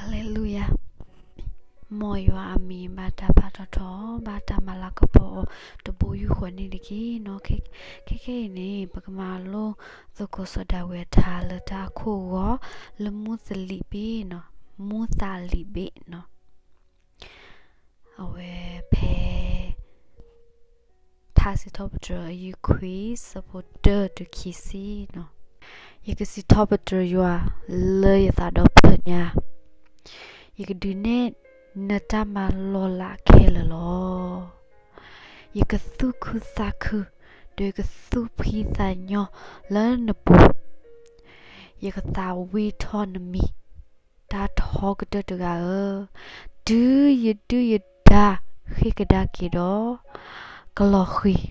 ဟါလ့လူယၤ, မ်ယွၤအမံၤဘၣ်တၢ်ပာ်ထီၣ်ထီ, ဘၣ်တၢ်မၤလၤကပီၤအီၤတဘိယူၢ်ဃီန့ၣ်တက့ၢ်နီၤ. ခဲခဲအံၤန့ၣ် ပကမၤလိသကိးစီၤဒၤဝံးအထါလၢတၢ်အခိၣ်အဂီၢ်, လၢမူသလံးဘ့ၣ်နီၤ, မူသလံးဘ့ၣ်နီၤ. အဝဲဖဲ ထါစံးထီၣ်ပတြၢၤအယုၢ်ခွံ ဆၢဖိတၢတုၤခံဆံနီၤ. ယကစံးထီၣ်ပတြၢၤယွၤလၢယသးဒီဖျၢၣ်ညါ, ယကဒုးနဲၣ်နတၢ်မၤလီၤလးခဲလၢာ်လီၤ. ယကသူၣ်ခုသးခု, ဒီးယကသူၣ်ဖှံသးညီလၢနပူၤ, ယကသးဝံၣ်ထီၣ်နမံၤ တၢ်ထီကတၢၢ်တဂၤဧၢ, တုၤယဒုၣ်ယဒါဃ့ၢ်ကဒါက့ၤဒီး ကလီၤဃံၤ,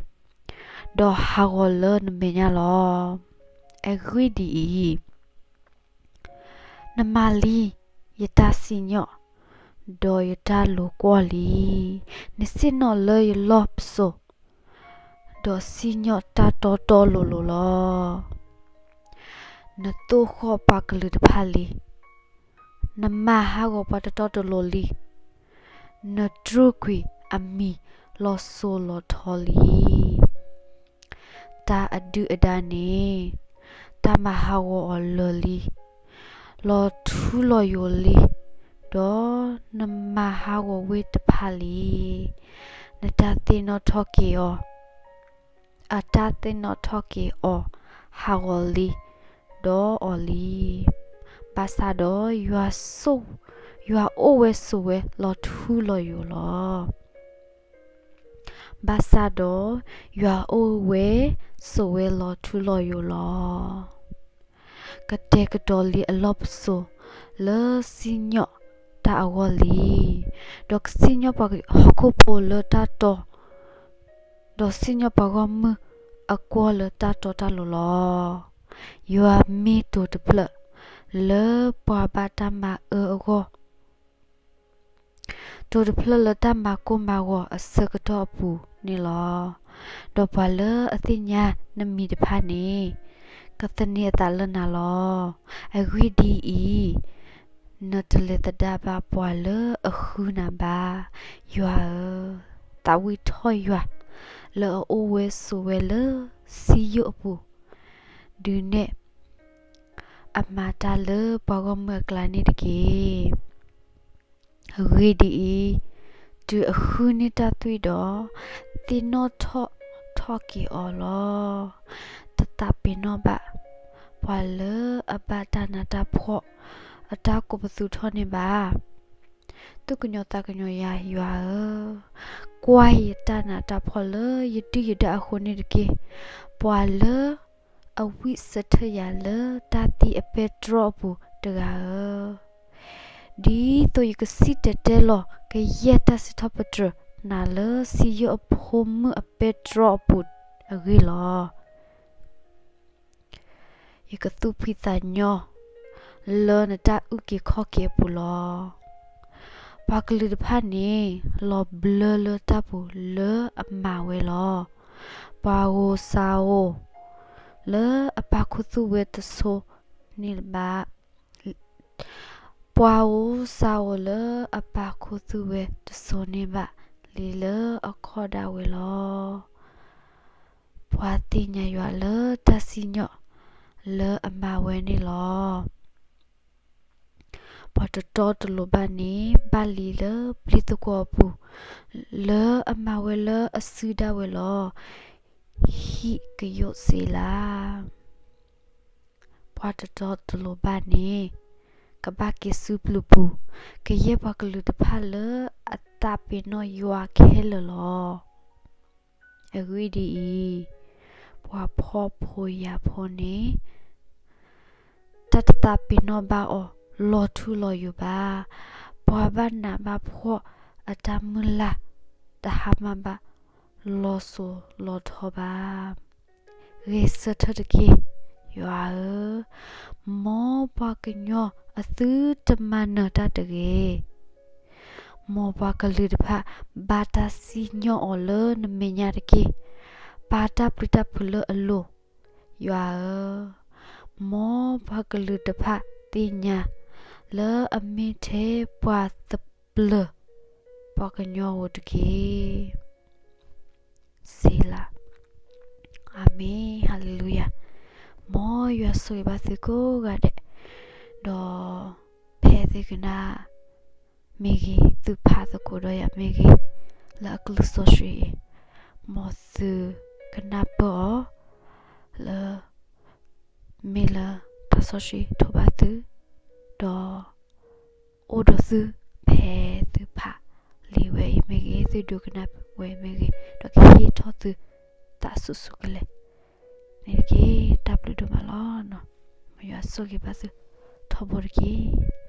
ဒီးဟးဂီၤလၢနမဲာ်ညါလီၤ. အဂ့ၢ်ဒ်အံၤ, နမၤလံယတၢ်စံၣ်ညီၣ်, ဒီးယတၢ်လိာ်ကွီၢ်လံ. နဆ့ၣ်နီၤလၢယလီၢ်ပစိာ်, ဒီးစံၣ်ညီၣ်တၢ်တီတီလိၤလိၤလီၤ. နသိၣ်ဃီၣ်ပှၤကလုာ်တဖၣ်လံ, နမၤဟးဂီၤပှၤတတီတလိၤလံ, နတြူာ်ကွံာ်အမံၤလီၤစိၤလီၤထီလံ. တၢ်အဒုၣ်အဒါန့ၣ် တၢ်မၤဟးဂီၤအီၤလၢာ်လံ, လီၤထူလီၤယိာ်လံ, ဒီးနမၤဟးဂီၤဝ့ၢ်တဖၣ်လံ. နတၢ်သ့ၣ်နီၣ်ထီၣ်က့ၤအီၤ, အတၢ်သ့ၣ်နီၣ်ထီၣ်က့ၤအီၤဟးဂီၤလံ, ဒီးအီၤလံ. ဘၣ်ဆၣ်ဒီး ယွၤအိၣ်ဝဲဆိးဝဲလီၤထူလီၤယိာ်လီၤ. ဘၣ်ဆၣ်ဒီး ယွၤအိၣ်ဝဲဆိးဝဲလီၤထူလီၤယိာ်လီၤ. ကတဲာ်ကတီၤလံအလီၢ်ပစိာ်လၢစံၣ်ညီၣ်တၢ်အဂီၢ်လံ, ဒီးကစံၣ်ညီၣ်ပှၤဟီၣ်ခိၣ်ဖိလၢတၢ်တီ, ဒီးစံၣ်ညီၣ်ပှၤဂီၢ်မုၢ်အကွီၢ်လၢတၢ်တီတၢ်လိၤလီၤ. ယွၤမ့ၢ်တိၤတဖျၢၣ်လၢပှၤဘၣ်တၢ်မၤအၢအဂီၢ်, တိၤတဖျၢၣ်လၢတၢ်မၤကိၢ်မၤဂီၤအဆၢကတီၢ်အပူၤန့ၣ်လီၤ. ဒီးပှၤလၢအသ့ၣ်ညါနမံၤတဖၣ်န့ၣ် ကသန့ၤအသးလၢနၤလီၤ. အဂ့ၢ်ဒ်အံၤ, နတလဲၤသဒါဘၣ်ပှၤလၢအဃုနၤဘၣ်. ယွၤဧၢ, သးဝံၣ်ထီၣ်ယွၤလၢအအိၣ်ဝဲဆိးဝဲလၢစံယိၣ်အပူၤ, ဒုးနဲၣ်အမၤတၢ်လၢပှၤဂီၢ်မုၢ်အကျါန့ၣ်တက့ၢ်. အဂ့ၢ်ဒ်အံၤ, တုၤအဃုန့ၢ်တၢ်သွံၣ်ဒီး, သ့ၣ်နီၣ်ထီၣ်ထီၣ်က့ၤအီၤလီၤ. တသးပ့ၤနီၣ်ဘၣ် ပှၤလၢအဘၣ်တၢ်နးတၢ်ဖှီၣ်အတၢ်ကိးပသူထီၣ်န့ၣ်ဘၣ်. သူၣ်ကညီၤသးကညီၤယၤ ယွၤဧၢ, ကွၢ်ယတၢ်နးတၢ်ဖှီၣ်လၢယဒုၣ်ယဒါအဃိန့ၣ်တက့ၢ်. ပှၤလၢအဝံၣ်ဆၢထၢၣ်ယၤလၢတၢ်သံအပဲတြီအပူၤတဂၤဧၢ, ဒ်သိးယကစံၣ်တဲၤတဲလီၤ ကယဲၢ်တၢ်စံးထီၣ်ပတြၢၤနၤလၢစံယိၣ်အဖိမုၣ်အပဲတြီအပူၤအဂ့ၢ်လီၤ. ယကသူၣ်ဖှံသးညီ လၢနတၢ်အုၣ်က့ၤခီၣ်က့ၤအပူၤလီၤ. ပှၤကလုာ်တဖၣ်န့ၣ် လီၤဘျၢလၢတၢ်ပူၤလၢအမၤဝဲလီၤ. ပှၤဧိၤစၤဧိၤ လၢအပာ်ခူသူၣ်ဝဲတစိၤန့ၣ်ဘၣ် ပှၤဧိၤစၤဧိၤလၢအပာ်ခူသူၣ်ဝဲတစိၤန့ၣ်ဘၣ် လံလၢအခီၣ်ဒၣ်ဝဲလီၤ. ပှၤသ့ၣ်ညါယွၤလၢတၢ်စံၣ်ညီၣ်လၢအမၤဝဲန့ၣ်လီၤ. ပှၤတတီတလိၤဘၣ်န့ၣ် ဘၣ်လံလၢပျံၤသကွီၤအပူၤ လၢအမၤဝဲလၢအစုဒၣ်ဝဲလီၤ. ဟံၣ်ကယိးစ့လး ပှၤတတီတလိၤဘၣ်န့ၣ် ကဘၣ်က့ၤဆူပျုၤပူၤ, ကယဲၢ်ပှၤကလုာ်တဖၣ်လၢအသးပ့ၤနီၣ်ယွၤခဲလၢာ်လီၤ. အဂ့ၢ်ဒ်အံၤ, ပှၤဖှီၣ်ဖိယာ်ဖိန့ၣ် တၢ်တသးပ့ၤနီၣ်ဘၣ်အီၤလီၤထူလီၤယိာ်ဘၣ်. ပှၤဘၣ်နးဘၣ်ဖှီၣ်အတၢ်မုၢ်လၢ်တဟါမၢ်ဘၣ်လီၤစိၤလီၤထီဘၣ်. ဂဲၤဆၢထၢၣ်တက့ၢ်, ယွၤဧၢ, မ်ပှၤကညီအသုတမၤနၢၤတၢ်တဂ့ၤ. မ်ပှၤကလုာ်တဖၣ်ဘၣ်တၢ်စံၣ်ညီၣ်အီၤလၢနမဲာ်ညါတက့ၢ်. ပာ်တၢ်ပျံၤတၢ်ဖုးလၢအလိၤ, ယွၤဧၢ, မ်ပှၤကလုာ်တဖၣ်သ့ၣ်ညါ လၢအမ့ၢ်ထဲပှၤသပျၢၤပှၤကညီဧိၤတက့ၢ်. စ့လၤ. အၤမ့ၣ်, ဟါလ့လူယၤ. မ်ယွၤဆိၣ်ဂ့ၤဘၣ်သုကိးဂၤဒဲး, ဒီးဖဲသုကနၣ်မ့ၢ်ဂ့ၤ, သုဖးသကိးဒီးယၤမ့ၢ်ဂ့ၤ, လၢအကလုၢ်စီဆှံအံၤ, မ်သုကနၢ်ပၢၢ်အီၤ လၢ မ့ၢ်လၢတၢ်စီဆှံထိးဘၣ်သု, ဒီးအိၣ်ဒီးသုဖဲသုဖးလံာ်ဝဲအံၤမ့ၢ်ဂ့ၤ, သုဒိကနၣ်ဝဲမ့ၢ်ဂ့ၤ, ဒီးကဟ့ၣ်ထီၣ်သုသးဆူၣ်ဆူၣ်ကလဲာ် န့ၣ်တက့ၢ်. တၢ်ဘျုးဒိၣ်မးလီၤ. မ်ယွၤဆိၣ်ဂ့ၤဘၣ်သုထီဘိတက့ၢ်.